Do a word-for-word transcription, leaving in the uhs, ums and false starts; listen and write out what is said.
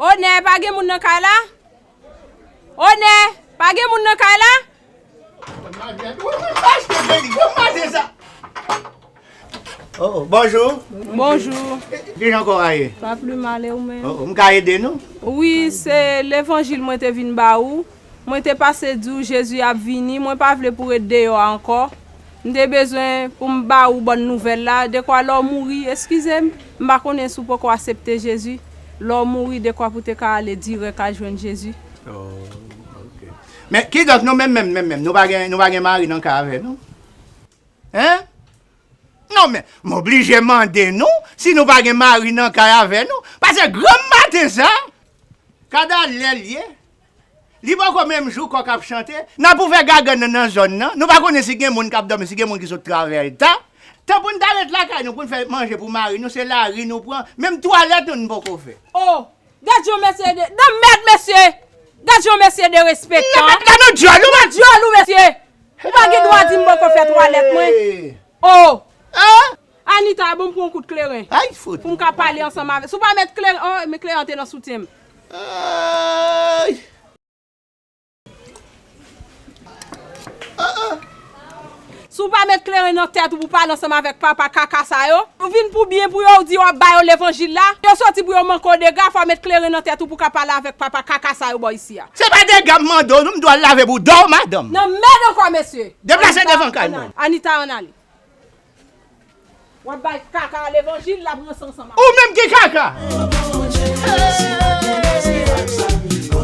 Onè, pa gen moun nan kay la? Onè, pa gen moun nan kay la? Oh, oh, bonjou. Bonjou. Kijan kò a ye? Pa pli mal, e ou menm? Oh, oh, m ka ede nou? Wi, se levanjil mwen te vin ba ou. Mwen te pase di w Jezi ap vini, mwen pa vle pou w ret deyò a ankò. M te bezwen pou m ba ou bòn nouvèl la, dekwa lè w mouri, eskize m, m pa konnen si w poko aksepte Jezi. Lè w mouri, dekwa pou w te ka ale dirèk al jwenn Jezi. Oh, ok. Men, kidonk, nou menm, menm, menm, menm, nou pa gen, nou pa gen mari nan kay avè nou? Hein? Non, men, m oblije mande nou si nou pa gen mari nan kay avè nou. Paske granm maten sa, kada lè l ye, li poko menm jou kòk ap chante, n ap ouvè gagann nan nan zòn nan, nou pa konnen si gen moun k ap dòmi, si gen moun ki sot travay ta. Tan pou n ta ret lakay nou, pou n fè manje pou mari nou, se lari nou pran, menm twalèt nou, nou poko fè. Oh! Gad yon mesye de, nan mèd, mesye! Gad yon mesye derespektan! Nan mèd la, nou dyòl, ou pa dyòl, ou, mesye! Ou pa gen dwa di m poko fè twalèt mwen. Oh! Hein? Anita, bon, m pran yon kout kleren. Ay, fout. Pou m ka pale ansanm avè. Si w pa met kleren, oh, men kleren an te nan soutyen m. Ay. Si w pa met kleren nan tèt ou pou pale ansanm avèk papa kaka sa yo, ou vin pou byen pou yo, ou di w ap ba yo levanjil la, yo soti pou yo manke w dega, fò w met kleren nan tèt ou pou ka pale avèk papa kaka sa yo bò isi a. Se pa dega m mande w, non, m dwe al lave bouda w, madanm. Nan mèd ankò, mesye. Deplase devan kay mwen. Anita, ann ale. W ap bay kaka a levanjil, l ap ranse ansanm avè w. Ou menm ki kaka!